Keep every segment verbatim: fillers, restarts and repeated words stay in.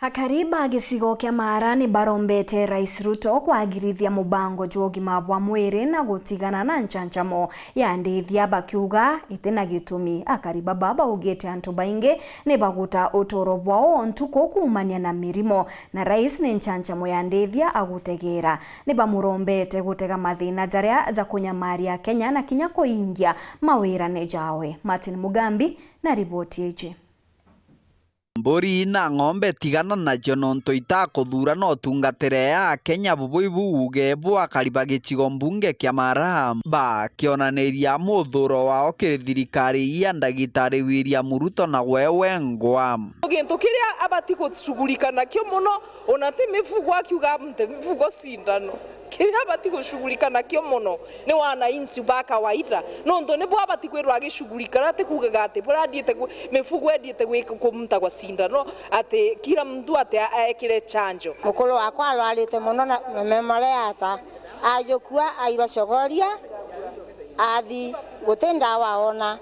Akari ba gicigo kia Maara ni barombete Rais Ruto kwagirithia mubango jwa ugima bwa mwiri na gutigana na nchanchamo ya ndithia, bakiuga iti na gitumi. Akari baba baugite antu baingi ni baguta uturo bwao o ntuku kuumania na mirimo, na Rais ni nchanchamo ya ndithia agutegeera. Ni bamurombete gutega mathina jaria ja kunyamaria Kenya na kinya kuingia mawirane jawe. Martin Mugambi na riboti iji. Mburi na ng'ombe tigana nacio, nontu itakuthuura na utungatire ya Kenya. Bubu ibu uuge bwa akari ba gicigo mbunge kia Maara, bakionaniria muthuro wao kiri thirikari ya Ndagitari William Ruto na gwe wengwa. Gintu kiria abati gucugurika nakio mono, ona ti mifugo, akiuga amte mifugo cindano. Kiria abati gucugurika nakio mono ni wananchi ba kawaida, nontu nibo abati kwirwa agicugurika, na ti kuugaga ati buria athiite gu-, mifugo ithiite gwi-, kumtagwa cindano, ati kila mtu ati a-, aekire chanjo. Mukuru wakwa arwarite mono na, na memory yata, ajukua airwa cogoria, athi, guti ndawa ona.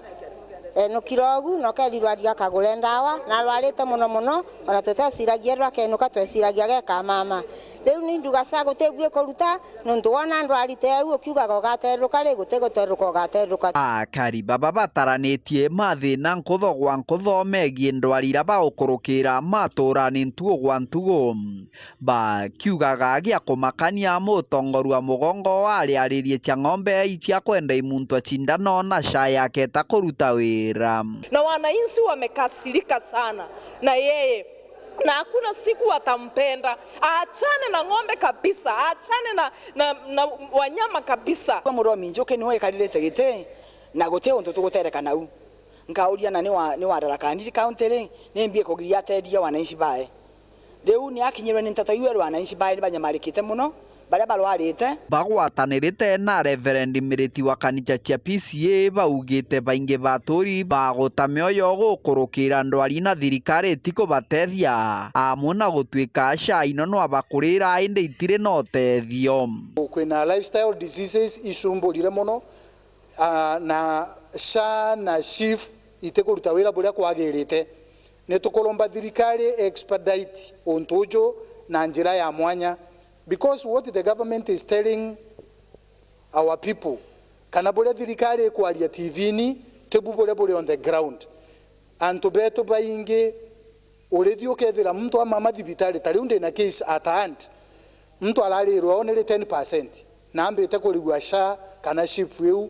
Enukire ogu, na ukerirwaria akagure ndawa, na arwarite mono mono, ona tuteciragia erwa akenuka, tweciragia gekamama. Riu ni nduga ca guti bui kuruta, nontu wona ndwari te au, ukiugaga ugateruka ri, guti guteruka ugateruka. Akari baba bataranitie mathina nkutho gwa nkutho megie ndwari iria baukurukira matuura ni ntugu gwa ntugu. Bakiugaga gia kumakania, mutongoria wa mugongo ariaririe cia ng'ombe icia kwenda imuntwa cindano na cha yake ta kuruta wira. Na wananchi wamekasirika sana na yeye, na hakuna siku watampenda. Aachane na ng'ombe kabisa, aachane na, na, na wanyama kabisa. Muromi Njuki niwe wikaririte giti, na guti untu tugutereka nau. Nkauria, na ni wa, ni wa Tharaka Nithi County ri, ni mbi ikugiria ateethie wananchi bae? Riu ni akinyirwe ni nteto iu, erwa wananchi bae ni banyamarikite mono, baria barwarite. Bagwatanirite na Reverend Miriti wa kanitha cia P C A, baugite baingi ba aturi baguta mioyo gukurukira ndwari na thirikari itikubateethia, amwe na gutuika cha ino no abakurira indi itiri na uteethio. Kwina lifestyle diseases icumburire mono, ah, na cha na SHIF itikuruta wira buria kwagirite. Ni tukuromba thirikari expedite untu uju na njira ya mwanya, because what the government is telling our people, kana buria thirikari ikwaria T V-ini, tibu buria buri on the ground. Antu betu baingi, urithi ukethira muntu amama thibitari, ta riu ndina case at hand, muntu ararirwe only ten percent, na ambite kurigua SHA kana SHIF iu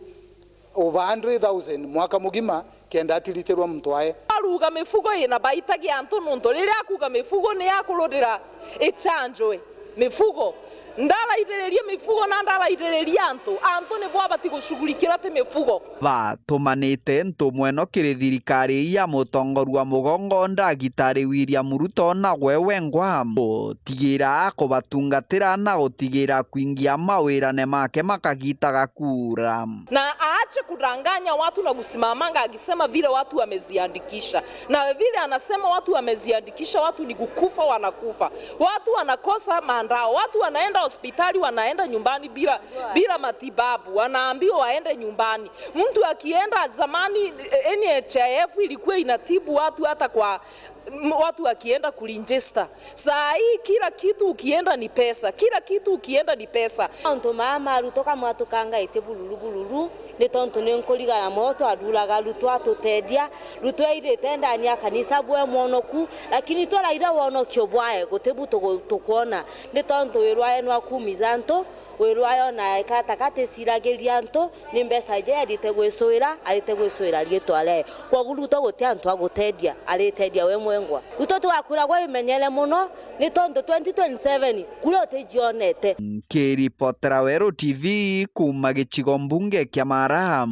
over hundred thousand mwaka mugima, kenda atiritirwa muntu ae. Aruga mifugo ina baita gia antu, nontu riria akuga mifugo ni akurutira ichanjwe mifugo, ndaraitiririe mifugo na ndaraitiririe antu. Antu nibo abati gucugurikira, ti mifugo. Batumanite ntumwa ino kiri thirikari ya mutongoria wa mugongo Ndagitari William Ruto na gwe wengwa, gutigira kubatungatira na gutigira kwingia mawirane make makagita gakura. Na aache kudanganya watu na kusimamanga akisema vile watu wamejiandikisha. Na vile anasema watu wamejiandikisha, watu ni kukufa wanakufa. Watu wanakosa mandao. Watu wanaenda hospitali, wanaenda nyumbani bila, bila matibabu. Wanaambiwa waende nyumbani. Mtu akienda zamani, N H I F ilikuwa inatibu watu hata kwa, m-, watu wakienda kuregister. Saa hii kila kitu ukienda ni pesa, kila kitu ukienda ni pesa. Mauntu maa ma Ruto kamwatukanga iti bururu bururu, ni tontu ni nkurigana mono twathuraga Ruto atuteethia. Ruto aithite ndani ya kanisa bwe mwonoku, lakini twaraira wonokio bwae guti bu tugu-, tukwona, ni tontu wirwae nwakumiza antu, wirwae ona eka ta katiciragiria antu, ni mbeca ije arite gwicwira, arite gwicwira riitwa riae. Kwogu Ruto guti antu a guteethia, ariteethia we mwengwa. Ruto tugakwira gwe imenyere mono, ni tontu twenty twenty-seven kura utijionete. Nkiripotera Weru T V kuuma gicigo mbunge kia Maara,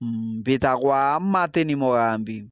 mbitagwa Martin Mugambi.